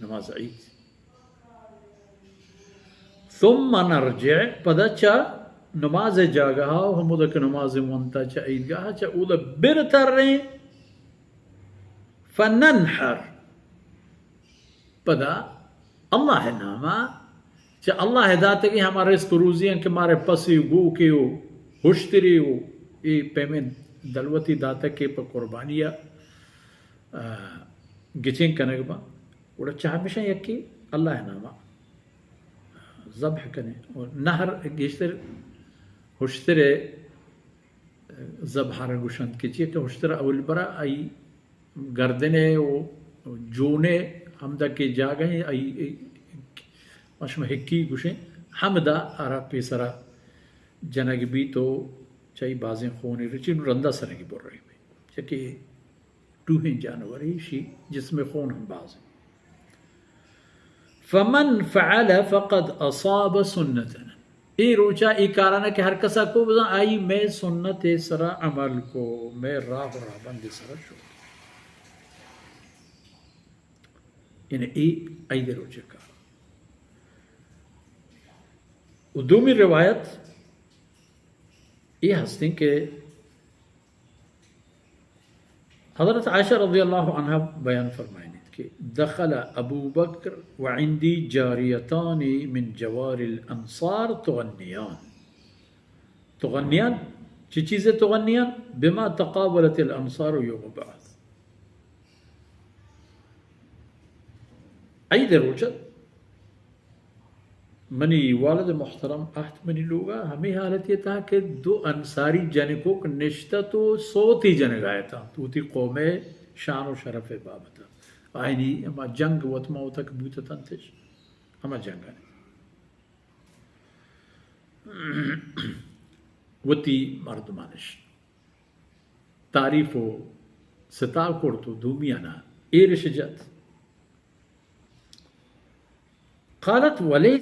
نماز عید۔ ثم نرجع، پدا چہ نماز جاگہ و ہمودا کہ نماز ونتا چہ عیدگاہ چہ اودا بر تریں، فننحر، پدا اللہ ناما، چہ اللہ داتگی ہما رزق و روزی ہیں کہ مارے پسی و گوکے و ہشتری و اے پیمیں دلوتی داتگ کہ پہ قربانی ء، آ، گچین کنگ با، گڑا چہ ہمیشاں یکی اللہ ناما ذبح کنے۔ و نحر گیشتر ہشترے ذبح را گوشنت کہ چیا کہ ہشتر اول برا آئی گردنے و جونے ہمدا کہ جاگہ ہیں، آئی، آئی، ما شما ہکی گوشیں، ہمدا آرا پیسرا جنگ بیت و چائی بازیں خونے رچی نو رندا سرگی بر رہی بی، چہ کہ ٹوہیں جانورے، ایشی جسم خون ہم باز انت۔ فمن فعل فقد اصاب سنتنا۔ اے روچا اے کارانا کہ ہر کسا کو بزاں آئی مئے سنت سرا عمل کو، مئے راہ و راہبند سرا شو۔ یعنی اے عید روچے کار۔ و دومی روایت اے ہستیں کہ حضرت عائشہ رضی اللہ عنہا بیان فرمائنیت کہ دخل ابو بکر وعندی جاریتان من جواری الانصار تغنیان۔ تغنیان، چی چیزے تغنیان؟ بما تقابلت الانصار یوم بعث۔ عید روچت منی والد محترم اہت منی لوگا ہمے حالتی تہا کہ دو انصاری جنکوک نشتت و سوتی جنگا اتاں، تو وتی قوم شان و شرف بابت آئینی ہما جنگ وت ما وتک بوتتنتش، ہما جنگانی وتی مردمانش تعریف و ستا کرت و دومیانا ایرش جت۔ قالت ولیس